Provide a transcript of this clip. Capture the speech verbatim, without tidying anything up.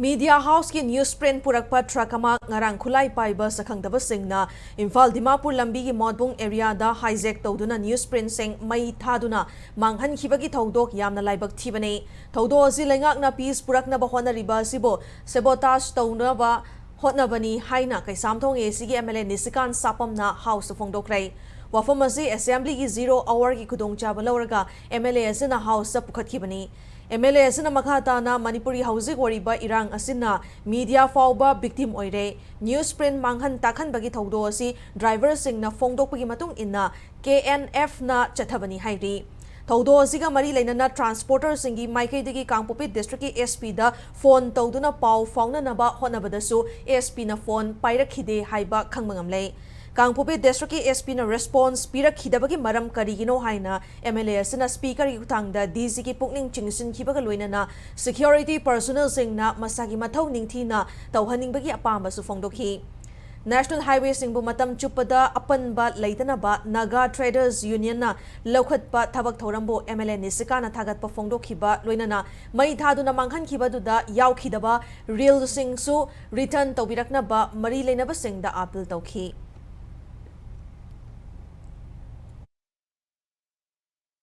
Media House ꯀꯤ news print ꯄꯨꯔꯛꯄ truck ꯑꯃ ꯉꯔꯥꯡ ꯈꯨꯠꯂꯥꯏ ꯄꯥꯏꯕ ꯁꯛꯈꯪꯗꯕꯁꯤꯡꯅ ꯏꯝꯐꯥꯜ ꯗꯤꯃꯥꯄꯨꯔ ꯂꯝꯕꯤꯒꯤ ꯃꯣꯠꯕꯨꯡ area ꯗ hijack ꯇꯧꯗꯨꯅ news print ꯁꯤꯡ ꯃꯩ ꯊꯥꯗꯨꯅ ꯃꯥꯡꯍꯟꯈꯤꯕꯒꯤ ꯊꯧꯗꯣꯛ ꯌꯥꯝꯅ ꯂꯥꯏꯕꯛ ꯊꯤꯕꯅꯤ꯫ ꯊꯧꯗꯣꯛ ꯑꯁꯤ ꯂꯩꯉꯥꯛꯅ peace ꯄꯨꯔꯛꯅꯕ ꯍꯣꯠꯅꯔꯤꯕ ꯑꯁꯤꯕꯨ sabotage ꯇꯧꯅꯕ ꯍꯣꯠꯅꯕꯅꯤ ꯍꯥꯏꯅ ꯀꯩꯁꯥꯝꯊꯣꯡ A C ꯒꯤ M L A ꯅꯤꯁꯤꯀꯥꯟ ꯁꯥꯄꯝꯅ House ꯇ ꯐꯣꯡꯗꯣꯛꯈ꯭ꯔꯦ꯫ ꯋꯥꯐꯝ ꯑꯁꯤ Assembly ꯒꯤ zero hour ꯒꯤ ꯈꯨꯗꯣꯡꯆꯥꯕ ꯂꯧꯔꯒ M L A ꯑꯁꯤꯅ House ꯇ ꯄꯨꯈꯠꯈꯤꯕꯅꯤ꯫ M L A ꯑꯁꯤꯅ ꯃꯈꯥ ꯇꯥꯅ ꯃꯅꯤꯄꯨꯔꯒꯤ ꯍꯧꯖꯤꯛ ꯑꯣꯏꯔꯤꯕ ꯏꯔꯥꯡ ꯑꯁꯤꯅ media ꯐꯥꯎꯕ victim ꯑꯣꯏꯔꯦ꯫ News print ꯃꯥꯡꯍꯟ ꯇꯥꯛꯍꯟꯕꯒꯤ ꯊꯧꯗꯣꯛ ꯑꯁꯤ driver ꯁꯤꯡꯅ ꯐꯣꯡꯗꯣꯛꯄꯒꯤ ꯃꯇꯨꯡ ꯏꯟꯅ K N F ꯅ ꯆꯠꯊꯕꯅꯤ ꯍꯥꯏꯔꯤ꯫ ꯊꯧꯗꯣꯛ ꯑꯁꯤꯒ ꯃꯔꯤ ꯂꯩꯅꯅ transporter ꯁꯤꯡꯒꯤ ꯃꯥꯏꯀꯩꯗꯒꯤ ꯀꯥꯡꯄꯣꯛꯄꯤ district ꯀꯤ S P ꯗ phone ꯇꯧꯗꯨꯅ ꯄꯥꯎ ꯐꯥꯎꯅꯅꯕ ꯍꯣꯠꯅꯕꯗꯁꯨ S P ꯅ phone ꯄꯥꯏꯔꯛꯈꯤꯗꯦ ꯍꯥꯏꯕ ꯈꯪꯕ ꯉꯝꯂꯦ꯫ ꯀꯥꯡꯄꯣꯛꯄꯤ district ꯀꯤ S P ꯅ response ꯄꯤꯔꯛꯈꯤꯗꯕꯒꯤ ꯃꯔꯝ ꯀꯔꯤꯒꯤꯅꯣ ꯍꯥꯏꯅ M L A ꯑꯁꯤꯅ Speaker ꯒꯤ ꯈꯨꯠꯊꯥꯡꯗ D C ꯒꯤ ꯄꯨꯛꯅꯤꯡ ꯆꯤꯡꯁꯤꯟꯈꯤꯕꯒ ꯂꯣꯏꯅꯅ security personnel ꯁꯤꯡꯅ ꯃꯁꯥꯒꯤ ꯃꯊꯧ ꯅꯤꯡꯊꯤꯅ ꯇꯧꯍꯟꯅꯤꯡꯕꯒꯤ ꯑꯄꯥꯝꯕꯁꯨ ꯐꯣꯡꯗꯣꯛꯈꯤ꯫ National highway ꯁꯤꯡꯕꯨ ꯃꯇꯝ ꯆꯨꯞꯄꯗ ꯑꯄꯟꯕ ꯂꯩꯇꯅꯕ Naga Traders Union ꯅ ꯂꯧꯈꯠꯄ ꯊꯕꯛ ꯊꯧꯔꯝꯕꯨ M L A ꯅꯤꯁꯤꯀꯥꯟꯅ ꯊꯥꯒꯠꯄ ꯐꯣꯡꯗꯣꯛꯈꯤꯕ ꯂꯣꯏꯅꯅ ꯃꯩ ꯊꯥꯗꯨꯅ ꯃꯥꯡꯍꯟꯈꯤꯕꯗꯨꯗ ꯌꯥꯎꯈꯤꯗꯕ reel ꯁꯤꯡꯁꯨ return ꯇꯧꯕꯤꯔꯛꯅꯕ ꯃꯔꯤ ꯂꯩꯅꯕꯁꯤꯡꯗ appeal ꯇꯧꯈꯤ꯫